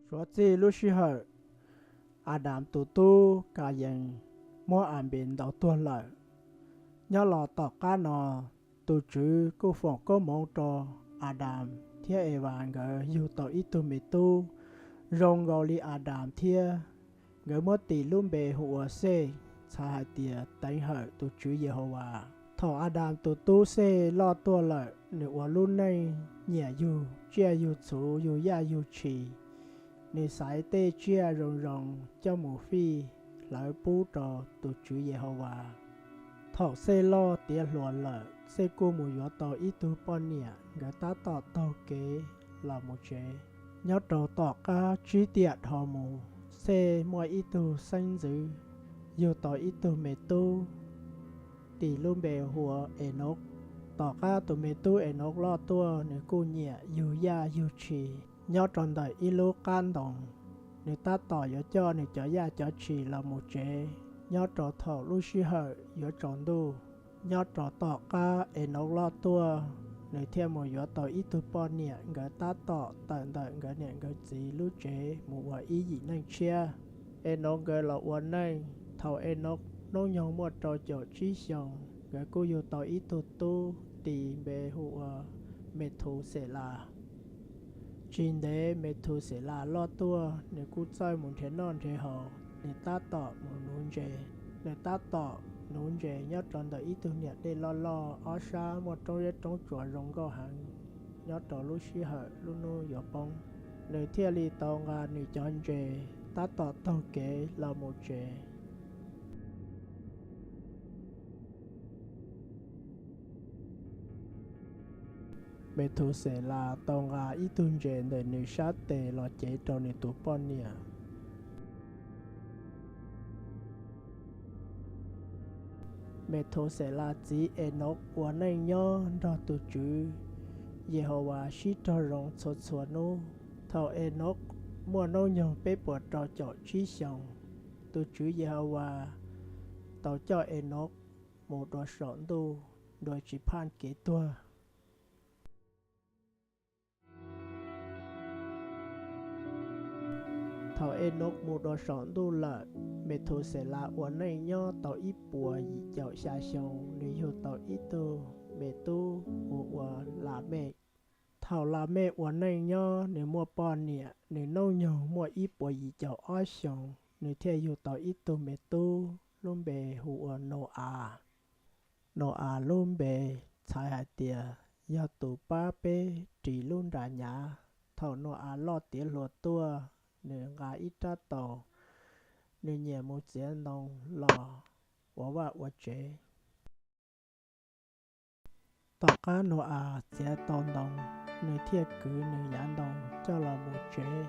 Tsuav txij lub sij hawm Adas tus tub Kayees muab Anpis ntaus tuag lawm, nyob los tom qab no tus Tswv kuj foom koob hmoov rau Adas thiab Evas nkawd yug tau ib tug me tub zoo nkaus li Adas thiab. Nkawd muab tis lub npe hu ua Xej, txhais hais tias teev hawm tus Tswv Yehauvas. Thaum Adas tus tub Xej loj tuaj lawm, nws ua lub neej nyiam yug tsiaj yug txhu, yug yaj yug tshis. Nws xaiv tej tsiaj zoo zoo coj mus fij hlawv pub rau tus Tswv Yehauvas. Thaum Xej loj tiav hluas lawm, Xej kuj mus yuav tau ib tug poj niam, nkawd tab tom taug kev los mus tsev. Nyob rau tom qab tsib tiam dhau mus, Xej muaj ib tug xeeb ntxwv, yug tau ib tug me tub, tis lub npe hu ua Enauj. Tom qab tus me tub Enauj loj tuaj, nws kuj nyiam yug yaj yug tshis. Nyob rau ntawm ib lub qab ntoo, nws tab tom yuav coj nws cov yaj cov tshis los mus tsev. Nyob rau thaum lub sij hawm yuav tsaus ntuj, nyob rau tom qab Enauj loj tuaj, nws thiaj mus yuav tau ib tug poj niam, nkawd tab tom tawm ntawm nkawd niam nkawd txiv lub tsev mus ua ib yim neej tshiab. Enauj nkawd los ua neej. Thaum Enauj hnub nyoog muaj rau caum tsib xyoos, nkawd kuj yug tau ib tug tub, tis npe hu ua Methusexelas. Tsis ntev Methusexelas loj tuaj, nws kuj txawj mus nrhiav noj nrhiav haus, nws tab tom mus nuv ntses. Nws tab tom nuv ntses nyob rau ntawm ib tug niam dej loj loj, ob sab muaj roob zeb roob tsuas zoo nkauj heev. Nyob rau lub sij hawm lub hnub yuav poob, nws thiaj li tau nqa nws cov ntses tab tom taug kev los mus tsev. Methusexelas tau nqa ib tug ntses ntawm nws sab tes los cev rau nws tus poj niam. Methusexelas txiv Enauj ua neej nyob nrog tus Tswv Yehauvas sib raug zoo txhua txhua hnub. Thaum Enauj muaj hnub nyoog peb puas rau caum tsib xyoos, tus Tswv Yehauvas tau coj Enauj mus dua saum ntuj dua tsis phaj kev tuag. Thaum Enauj mus dua saum ntuj lawm, Methusexelas ua neej nyob tau ib puas yim caum xya xyoo, nws yug tau ib tug me tub hu ua Lamej. Thaum Lamej ua neej nyob, nws muaj poj niam, nws hnub nyoog muaj ib puas yim caum ob xyoos, nws thiaj yug tau ib tug me tub, lub npe hu ua Nau-as. Nau-as lub npe txhais hais tias yog tus pab peb ris lub nra nyav. Thaum Nau-as loj tiav hluas tuaj, nws nqa ib rab taus, nws nyiam mus txiav ntoo los ua vaj ua tsev. Tom qab Nau-as txiav tau ntoo, nws thiaj kwv nws yav ntoo coj los mus tsev.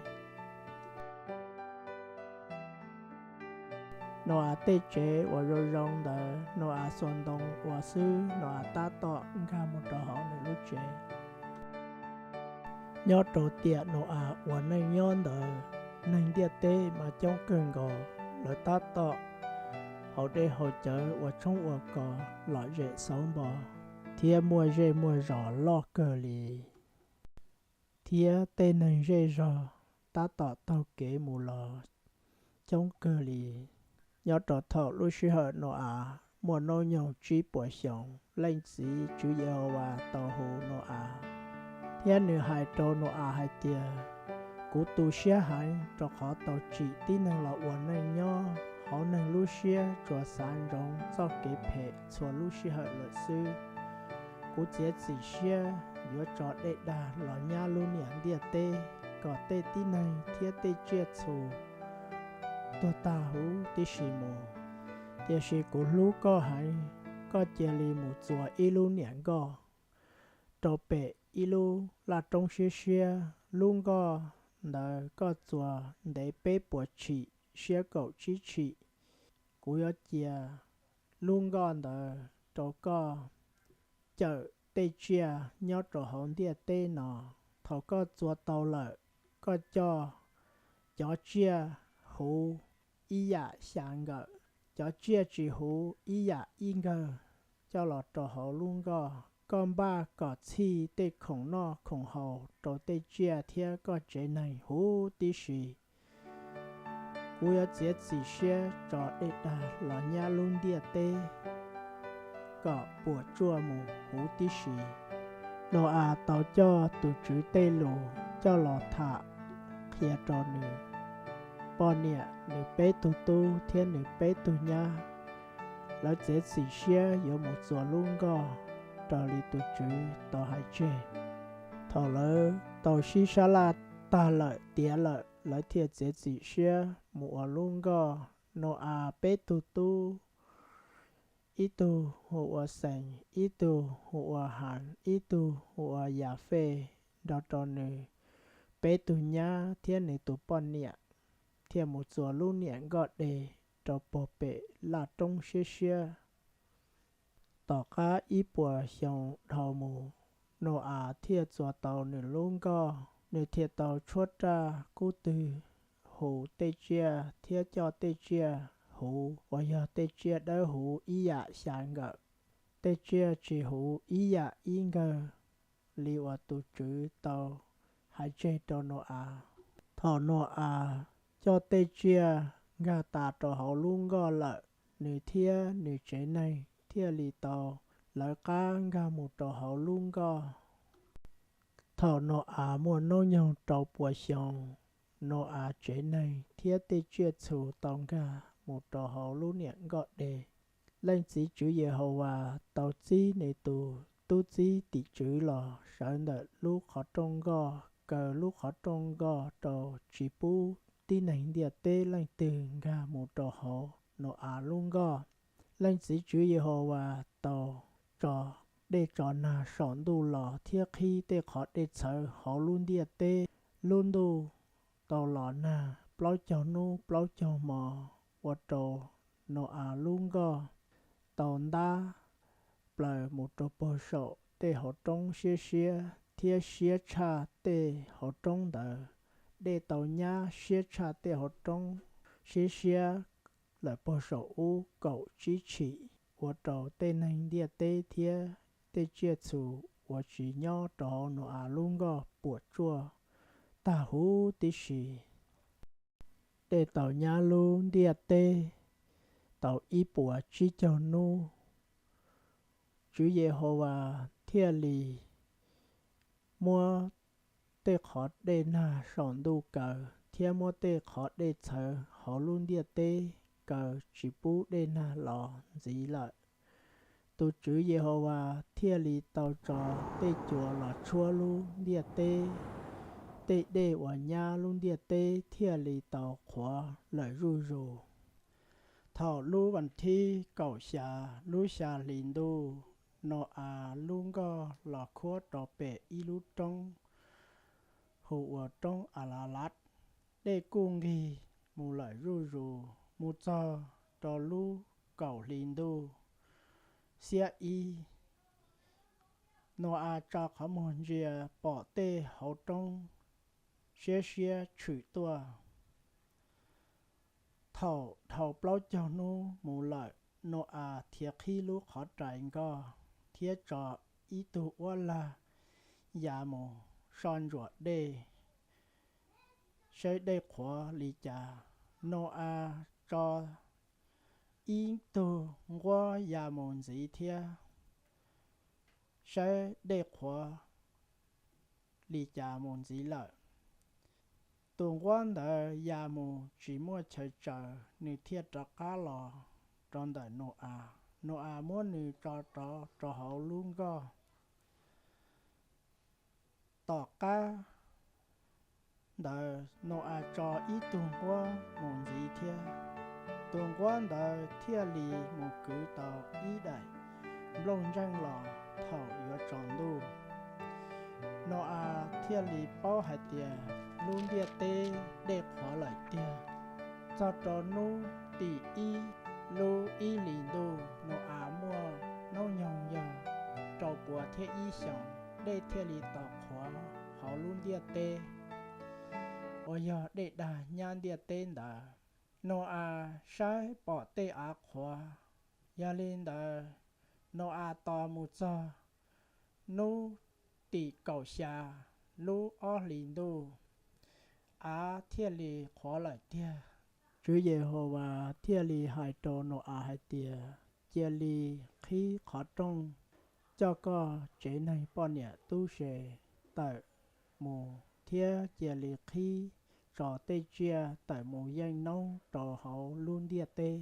Nau-as tej tsev uas zoo zoo ntawd, Nau-as xuas ntoo ua xwb, Nau-as tab tom nkag mus rau hauv nws lub tsev. Nyob rau tiam Nau-as ua neej nyob ntawd, neeg ntiaj teb mas coob kawg nkaus, lawv tab tom haus dej haus cawv ua tshoob ua kos lom zem xauv npo, thiab muaj zej muaj zos loj kawg li, thiab tej neeg zej zog tab tom taug kev mus los coob kawg li. Nyob rau thaum lub sij hawm Nau-as muaj hnub nyoog tsib puas xyoos, Leej Txiv Tswv Yehauvas tau hu Nau-as, thiab nws hais rau Nau-as hais tias, kuv tu siab heev rau qhov tau tsim tib neeg los ua neej nyob. Hauv neeg lub siab tsuas xav ntsoov txoj kev phem txhua lub sij hawm lawm xwb. Kuv txiav txim siab yuav tso dej dag los nyab lub niam ntiaj teb, kom tej tib neeg thiab tej tsiaj txhu tuag tag huv tib si mus. Tiam sis kuv hlub koj heev, koj cia li mus txua ib lub niam nkoj rau pem ib lub laj roob siab siab. Lub nkoj ntawd koj txua ntev peb puas tshim siab kaum tsib tshim. Kuv yuav cia lub nkoj ntawd rau koj cawm tej tsiaj nyob rau hauv ntiaj teb no. Thaum koj txua tau lawm, koj coj cov tsiaj huv ib yam xya nkawm, cov tsiaj tsis huv ib yam ib nkawg coj los rau hauv lub nkoj. koj npaj kom txhij tej khoom noj khoom haus rau tej tsiaj thiab koj tsev neeg huv tib si. Kuv yuav txiav txim siab tso dej dag los nyab lub ntiaj teb kom puas tsuaj mus huv tib si. Nau-as tau coj tus Tswv tej lus coj los tham qhia rau nws poj niam, nws peb tug tub thiab nws peb tug nyab. Lawv txiav txim siab yuav mus txuas lub nkoj raws li tus Tswv tau hais tseg. Thaum lawv tau sib sab laj tag lawm tiav lawm, lawv thiaj txiav txim siab mus ua lub nkoj. Nau-as peb tug tub, ib tug hu ua Xees, ib tug hu ua Has, ib tug hu ua Yafej, nrog rau nws peb tug nyab thiab nws tus poj niam, thiaj mus txuas lub niam nkoj de rau puag pem laj roob siab siab. Tom qab ib puas xyoo dhau mus, Nau-as thiaj txuas tau nws lub nkoj, nws thiaj tau tshuab raj kub twg, hu tej tsiaj thiab coj tej tsiaj huv uas yog tej tsiaj dawb huv ib yam xya nkawm, tej tsiaj tsis huv ib yam ib nkawg, li uas tus Tswv tau hais tseg rau Nau-as. Thaum Nau-as coj tej tsiaj nkag tas rau hauv lub nkoj lawm, nws thiab nws tsev neeg thiaj li tau lawv qab nkag mus rau hauv lub nkoj. Thaum Nau-as muaj hnub nyoog rau puas xyoo, Nau-as tsev neeg thiab tej tsiaj txhu tau nkag mus rau hauv lub niam nkoj de. Leej txiv Tswv Yehauvas tau txib nws tus tub txib tim tswv los sawv ntawm lub qhov rooj nkoj, kaw lub qhov rooj nkoj rau tsis pub tib neeg ntiaj teb leej twg nkag mus rau hauv Nau-as lub nkoj. Leej txiv Tswv Yehauvas tau tso dej tso nag saum ntuj los thiab qhib tej qhov dej txhawv hauv lub ntiaj teb. Lub ntuj tau los nag plaub caug hnub plaub caug hmo, ua rau Nau-as lub nkoj tau ntab plaws mus rau puag saum tej hauv roob siab siab thiab siab tshaj tej hauv roob ntawd. Dej tau nyab siab tshaj tej hauv roob siab siab lawm puag saum ub kaum tsib tshim, ua rau tej neeg ntiaj teb thiab tej tsiaj txhu uas tsis nyob rau hauv Nau-as lub nkoj puas tsuaj tag huv tib si. Dej tau nyab lub ntiaj teb tau ib puas tsib caug hnub, Tswv Yehauvas thiaj li muab tej qhov dej nag saum ntuj kaw thiab muab tej qhov dej txhawv hauv lub ntiaj teb kaw tsis pub dej nag los ntxiv lawm. Tus Tswv Yehauvas thiaj li tau tso tej cua los tshuab lub ntiaj teb, tej dej uas nyab lub ntiaj teb thiaj li tau qhuav lawm zuj zus. Thaum lub vas thib kaum xya lub xya hli ntuj, Nau-as lub nkoj los khuab rau pem ib lub roob hu ua roob Alalaj. Dej kuj nqig mus lawm zuj zus mus txog rau lub kaum hli ntuj xiab ib. Nau-as tsa qhov muag ntsia pom tej hauv roob siab siab tshwm tuaj. Thaum dhau plaub caug hnub mus lawm, Nau-as thiaj qhib lub qhov rais nkoj thiab tso ib tug uab lag ya mus so ntsuam dej saib dej qhuav li cas. Nau-as tso ib tug nquab ya mus ntxiv thiab saib dej qhuav li cas mus ntxiv lawm. Tus nquab ntawd ya mus tsis muaj chaw tsaws, nws thiaj rov qab los rau ntawm Nau-as. Nau-as muab nws tso rov rau hauv lub nkoj. Tom qab ntawd Nau-as tso ib tug nquab mus ntxiv thiab. Tus nquab ntawd thiaj li mus kwv tau ib daim nplooj ntseej los thaum yuav tsaus ntuj. Nau-as thiaj li paub hais tias lub ntiaj teb dej qhuav lawm tiag. Txog rau hnub tim ib lub ib hlis ntuj, Nau-as muaj hnub nyoog yog rau pua thiab ib xyoos, dej thiaj li tau qhuav hauv lub ntiaj teb uas yog dej dag nyab ntiaj teb ntawd. Nau-as saib pom tej av qhuav, yog li ntawd Nau-as tos mus txog Hnub tim kaum xya, lub ob hlis ntuj, av thiaj li qhuav lawm tiag. Tswv Yehauvas thiaj li hais rau Nau-as hais tias, Cia li qhib qhov rooj coj koj tsev neeg poj niam tub se tawm mus, thiab cia li qhib tso tej tsiaj tawm mus yeej noob rau hauv lub ntiaj teb.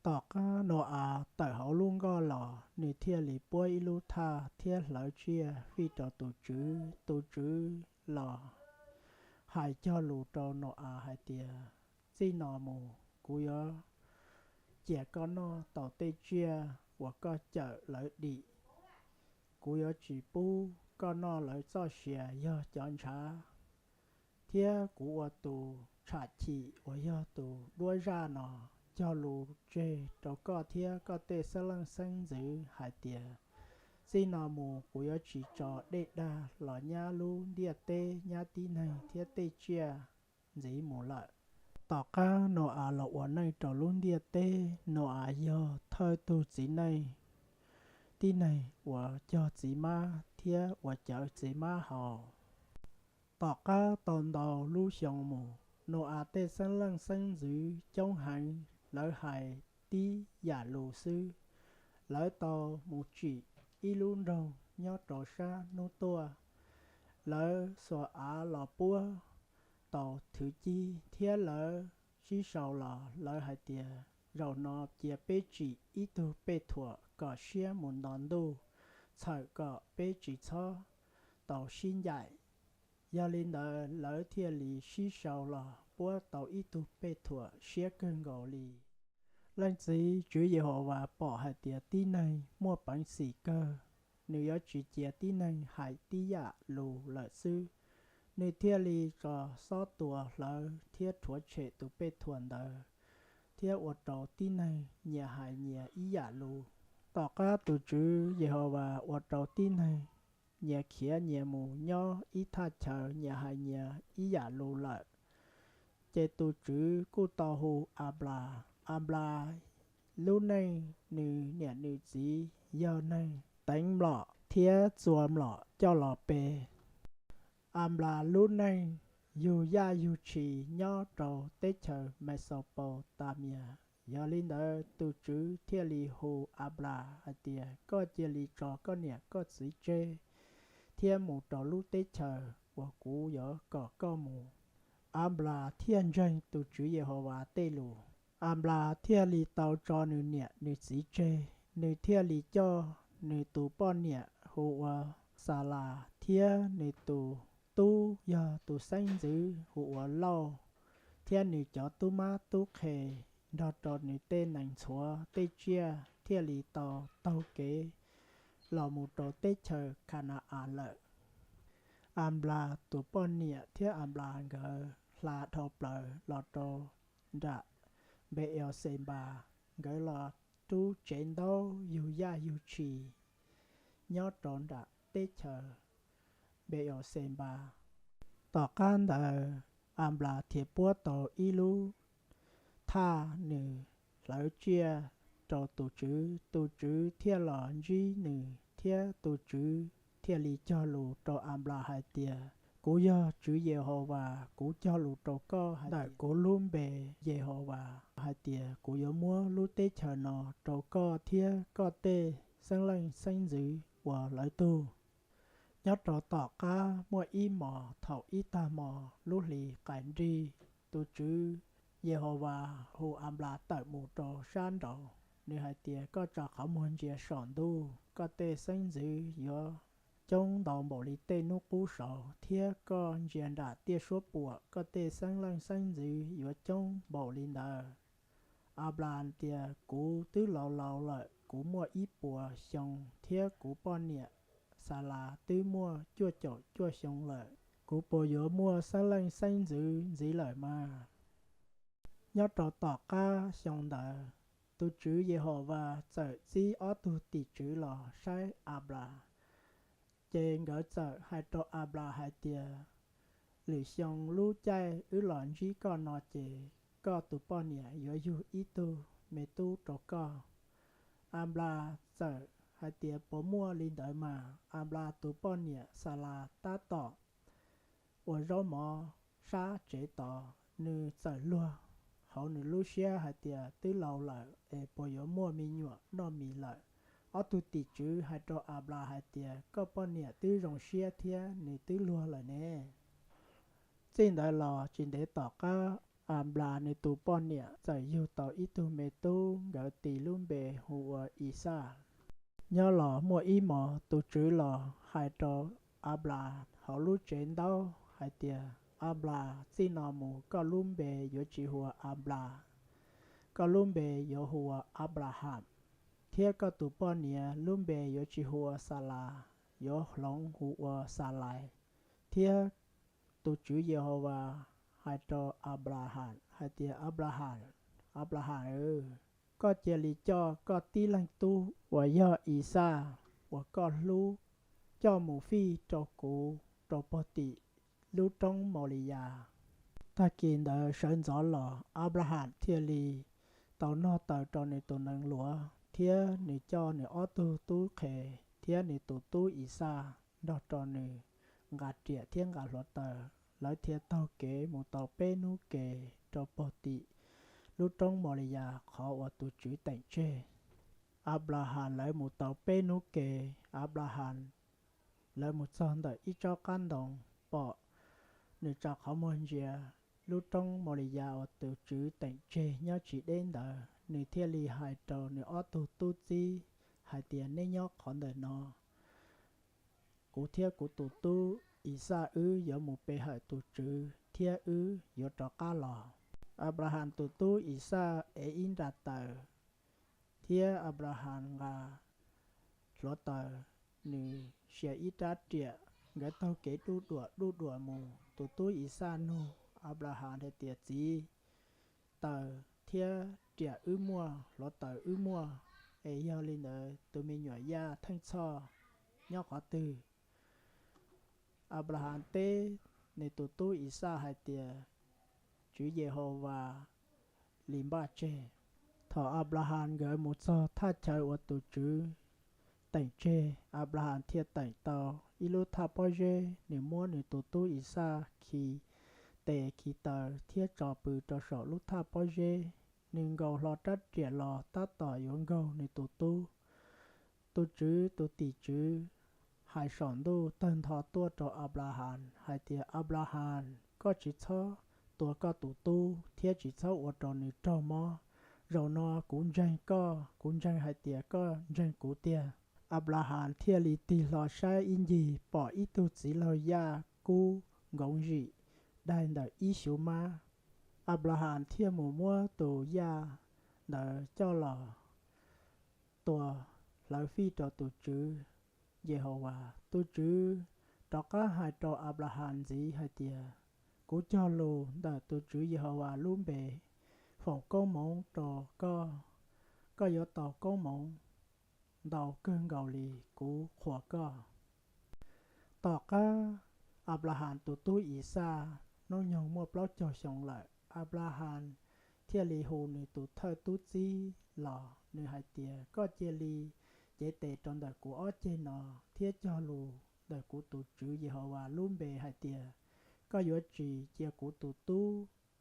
Tom qab Nau-as tawm hauv lub nkoj los, nws thiaj li puab ib lub thaj thiab hlawv tsiaj fij rau tus Tswv. Tus Tswv los hais cog lus rau Nau-as hais tias, Txij no mus kuv yuav cia koj noj tau tej tsiaj uas koj cawm lawv dim. Kuv yuav tsis pub koj noj lawv txoj sia yog cov ntshav, thiab kuv ua tus tsham chim uas yog tus duab zaj no cog lus tseg rau koj thiab koj tej xeeb leej xeeb ntxwv hais tias, Txij no mus kuv yuav tsis tso dej dag los nyab lub ntiaj teb nyab tib neeg thiab tej tsiaj ntxiv mus lawm. Tom qab Nau-as los ua neej rau lub ntiaj teb, Nau-as yog thawj tug txiv neej tib neeg uas cog txiv mab thiab uas cawv txiv mab haus. Tom qab tau ntau lub xyoo mus, Nau-as tej xeeb leej xeeb ntxwv coob heev, lawv hais tib yam lus xwb. Lawv tau mus tsim ib lub nroog nyob rau sab hnub tuaj. Lawv xuas av los puab tau thwv cib thiab lawv sib sau los lawv hais tias, Zaum no cia peb tsim ib tug pej thuam kom siab mus nto ntuj, txhawm kom peb tsis txhob tau sib ncaim. Yog li ntawd lawv thiaj li sib sau los puab tau ib tug pej thuam siab kawg nkaus li. Leej Txiv Tswv Yehauvas pom hais tias tib neeg muaj peev xwm kawg, nws yuav tsis cia tib neeg hais tib yam lus lawm xwb. Nws thiaj li tso xob tua hlawv thiab rhuav tshem tus pej thuam ntawd, thiab ua rau tib neeg nyias hais nyias ib yam lus. Tom qab tus Tswv Yehauvas ua rau tib neeg nyias khiav nyias mus nyob ib thaj chaw nyias hais nyias ib yam lus lawm, ces tus Tswv kuj tau hu Anplas. Anplas lub neej nws niam nws txiv yog neeg teev mlom thiab txua mlom coj los pe. Anplas lub neej yug yaj yug tshis nyob rau teb chaws Mexopotamias. Yog li ntawd tus Tswv thiaj li hu Anplas hais tias, Koj cia li tso koj niam koj txiv tseg thiab mus rau lub teb chaws uas kuv yuav kom koj mus. Anplas thiaj ntseeg tus Tswv Yehauvas tej lus. Anplas thiaj li tau tso nws niam nws txiv tseg, nws thiaj li coj nws tus poj niam hu ua Xalas thiab nws tus tub yog tus xeeb ntxwv hu ua Lauj, thiab nws cov tub mab tub qhe nrog rau nws tej nees ntxhuav tej tsiaj thiaj li tau taug kev los mus rau teb chaws Khana-as lawm. Anplas tus poj niam thiab Anplas nkawd hla dhau plaws los rau nram Npe-eos-xenpas. Nkawd los rub tsev ntaub yug yaj yug tshis nyob rau nram teb chaws Npe-eos-xenpas. Tom qab ntawd Anplas thiaj puab tau ib lub thaj, nws hlawv tsiaj rau tus Tswv, tus Tswv thiaj los ntsib nws, thiab tus Tswv thiaj li cog lus rau Anplas hais tias, Kuv yog Tswv Yehauvas, kuv cog lus rau koj ntawm kuv lub npe Yehauvas hais tias kuv yuav muab lub teb chaws no rau koj thiab koj tej xeeb leej xeeb ntxwv uas lawv tug. Nyob rau tom qab muaj ib hmos thaum ib tag hmo lub hlis qaim nrig, tus Tswv Yehauvas hu Anplas tawm mus rau sab nraud, nws hais tias, Koj tso qhov muag ntsia saum ntuj, koj tej xeeb ntxwv yuav coob ntau npaum li tej hnub qub saud, thiab koj ntsia nram tiaj suab puam, koj tej xeeb leej xeeb ntxwv yuav coob npaum li ntawd. Anplas tias, Kuv twb laus laus lawm, kuv muaj ib puas xyoo, thiab kuv poj niam Xalas twb muaj cuaj caum cuaj xyoo lawm. Kuv puas yuav muaj xeeb leej xeeb ntxwv ntxiv lawm mas? Nyob rau tom qab xyoo ntawd, tus Tswv Yehauvas txawm txib ob tug tim tswv los saib Anplas. Ces nkawd txawm hais rau Anplas hais tias, Lwm xyoo lub caij wb los ntsib koj no ces koj tus poj niam yuav yug ib tug me tub rau koj. Anplas txawm hais tias puas muaj li ntawd mas Anplas tus poj niam Xalas tab tom ua zaub mov sab tsev tod, nws txawm luag hauv nws lub siab hais tias twb laus lawm es puas yuav muaj me nyuam noj mis lawm. Ob tug tim tswv hais rau Anplas hais tias koj poj niam twb zoo siab thiab nws twb luag lawm ne. Txij ntawd los tsis ntev tom qab Anplas nws tus poj niam txawm yug tau ib tug me tub, nkawd tis lub npe hu ua Ixaj. Nyob los muaj ib hmos tus tswv los hais rau Anplas hauv lub tsev ntaub hais tias, Anplas, txij no mus koj lub npe yuav tsis hu ua Anplas, koj lub npe yuav hu ua Anplahas, thiab koj tus poj niam lub npe yuav tsis hu ua Xalas, yuav hloov hu ua Xalais. Thiab tus Tswv Yehauvas hais rau Anplahas hais tias, Anplahas, Anplahas, koj cia li coj koj tib leeg tub uas yog Ixaj uas koj hlub coj mus fij rau kuv rau pem tim lub roob Mauliyas. Tag kis ntawd sawv ntxov los Anplahas thiaj li tau noj taws rau nws tus nees luav, thiab nws coj nws ob tug tub qhe thiab nws tus tub Ixaj nrog rau nws nqa riam thiab nqa hluav taws, lawv thiaj taug kev mus tau peb hnub ke rau pem tim lub roob Mauliyas qhov uas tus Tswv teem tseg. Anplahas lawv mus tau peb hnub ke, Anplahas lawv mus txog ntawm ib tsob qab ntoo, pom nws tsa qhov muag ntsia lub roob Mauliyas uas tus Tswv teem tseg nyob tsis deb ntawd, nws thiaj li hais rau nws ob tug tub txib hais tias, Neb nyob qhov ntawm no, kuv thiab kuv tus tub Ixaj wb yuav mus pe hawm tus Tswv thiab wb yuav rov qab los. Anplahas tus tub Ixaj ev ib nra taws, thiab Anplahas nqa hluav taws, nws sia ib rab riam, nkawd taug kev duj duam duj duam mus. Tus tub Ixaj nug Anplahas hais tias, Txiv, taws thiab riam wb muaj, hluav taws wb muaj, es yog li ntawd tus me nyuam Yaj Theej Txhoj nyob qhov twg? Anplahas teb nws tus tub Ixaj hais tias, Tswv Yehauvas li npaj tseg. Thaum Anplahas nkawd mus txog thaj chaw uas tus Tswv teem tseg, Anplahas thiaj teem tau ib lub thaj pob zeb, nws muab nws tus tub Ixaj khi tes khi taw thiab tso pw rau saum lub thaj pob zeb. Nws nkaus hlo rab riam los tab tom yuav nkaug nws tus tub. Tus Tswv tus tim tswv hais saum ntuj tawg ntho tuaj rau Anplahas hais tias, Anplahas, koj tsis txhob tua koj tus tub thiab tsis txhob ua rau nws raug mob. Zaum no kuv ntseeg koj, kuv ntseeg hais tias koj ntseeg kuv tiag. Anplahas thiaj li tig hlo saib ib ncig pom ib tug txiv laug yaj kub nkoov zim daig ntawm ib xyuv mab. Anplahas thiaj mus muab tus yaj ntawd coj los tua hlawv fij rau tus Tswv Yehauvas. Tus Tswv rov qab hais rau Anplahas ntxiv hais tias, Kuv cog lus ntawm tus Tswv Yehauvas lub npe foom koob hmoov rau koj, koj yuav tau koob hmoov ntau kawg nkaus li, kuv qhuas koj. Tom qab Anplahas tus tub Ixaj hnub nyoog muaj plaub caug xyoo lawm, Anplahas thiaj li hu nws tus thawj tub txib los, nws hais tias, Koj cia li cev tes rau ntawm kuv ob ceg no thiab cog lus ntawm kuv tus Tswv Yehauvas lub npe hais tias, koj yuav tsis cia kuv tus tub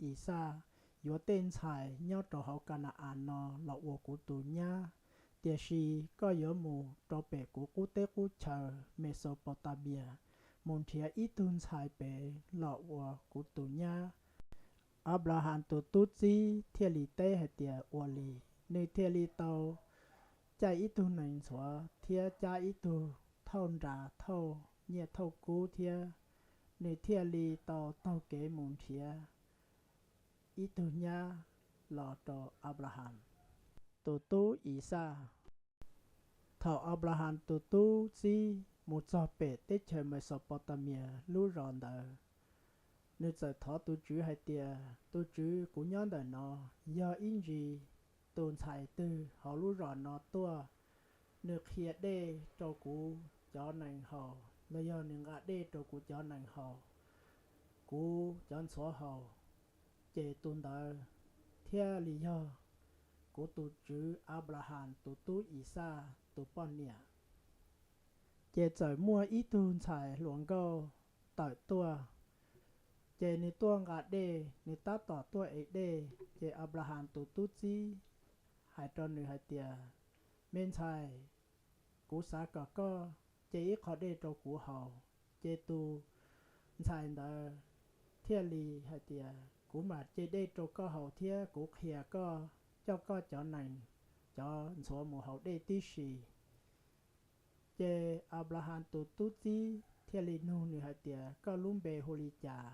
Ixaj yuav tej ntxhais nyob rau hauv Ka na-as no los ua kuv tus nyab. Tiam sis koj yuav mus rau pem kuv qub teb qub chaw Mesopotamia mus nrhiav ib tug ntxhais pem los ua kuv tus nyab. Anplahas tus tub txib thiaj li teb hais tias, Ua li. Nws thiaj li tau caij ib tug nees ntxhuav thiab cab ib tug thauj nras thauj nyiaj thauj kub thiab nws thiaj li tau taug kev mus nrhiav ib tug nyab los rau Anplahas tus tub Ixaj. Thaum Anplahas tus tub txib mus txog pem teb chaws Mesopotamia lub zos ntawd, nws txawm thov tus Tswv hais tias, Tus Tswv, kuv nyob ntawm no, yog ib ntsis tus ntxhais twg hauv lub zos no tuaj, nws qhia dej rau kuv cov nees haus los yog nws nqa dej rau kuv cov nees haus, kuv cov ntxhuav haus, ces tus ntawd thiaj li yog kuv tus tswv Anplahas tus tub Ixaj tus poj niam. Ces txawm muaj ib tug ntxhais hluas nkauj tawm tuaj, ces nws tuaj nqa dej, nws tab tom tuaj ev dej, ces Anplahas tus tub txib hais rau nws hais tias, Me ntxhais, kuv xav kom koj ce ib qho dej rau kuv haus. Ces tus ntxhais ntawd thiaj li hais tias, Kuv mam ce dej rau koj haus thiab kuv qhia koj, coj koj cov nees, cov ntxhuav mus haus dej tib si. Ces Anplahas tus tub txib thiaj li nug nws hais tias, Koj lub npe hu li cas?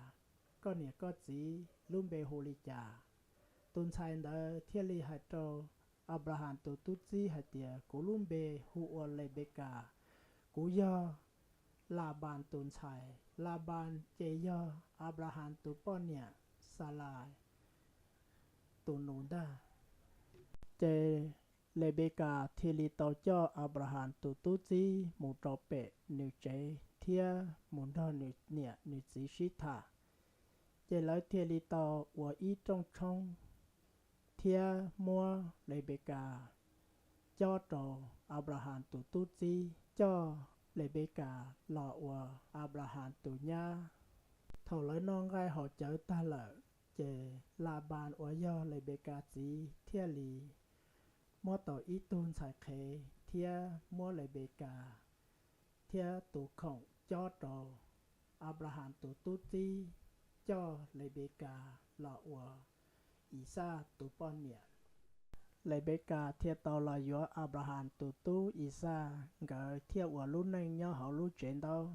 Koj niam koj txiv lub npe hu li cas? Tus ntxhais ntawd thiaj li hais rau Anplahas tus tub txib hais tias, Kuv lub npe hu ua Lenpekas, kuv yog Lanpas tus ntxhais. Lanpas ces yog Anplahas tus poj niam Xalais tus nus ntag. Ces Lenpekas thiaj li tau coj Anplahas tus tub txib mus rau pem nws tsev thiab mus nrog nws niam nws txiv sib tham. Ces lawv thiaj li tau ua ib rooj tshoob thiab muab Lenpekas cob rau Anplahas tus tub txib, coj Lenpekas los ua Anplahas tus nyab. Thaum lawv noj nqaij haus cawv tag lawm, ces Lanpas uas yog Lenpekas txiv thiaj li muab tau ib tug ntxhais qhev thiab muab Lenpekas thiab tus khoom cob rau Anplahas tus tub txib, coj Lenpekas los ua Ixaj tus poj niam. Lenpekas thiaj tau los yuav Anplahas tus tub Ixaj, nkawd thiaj ua lub neej nyob hauv lub tsev ntaub.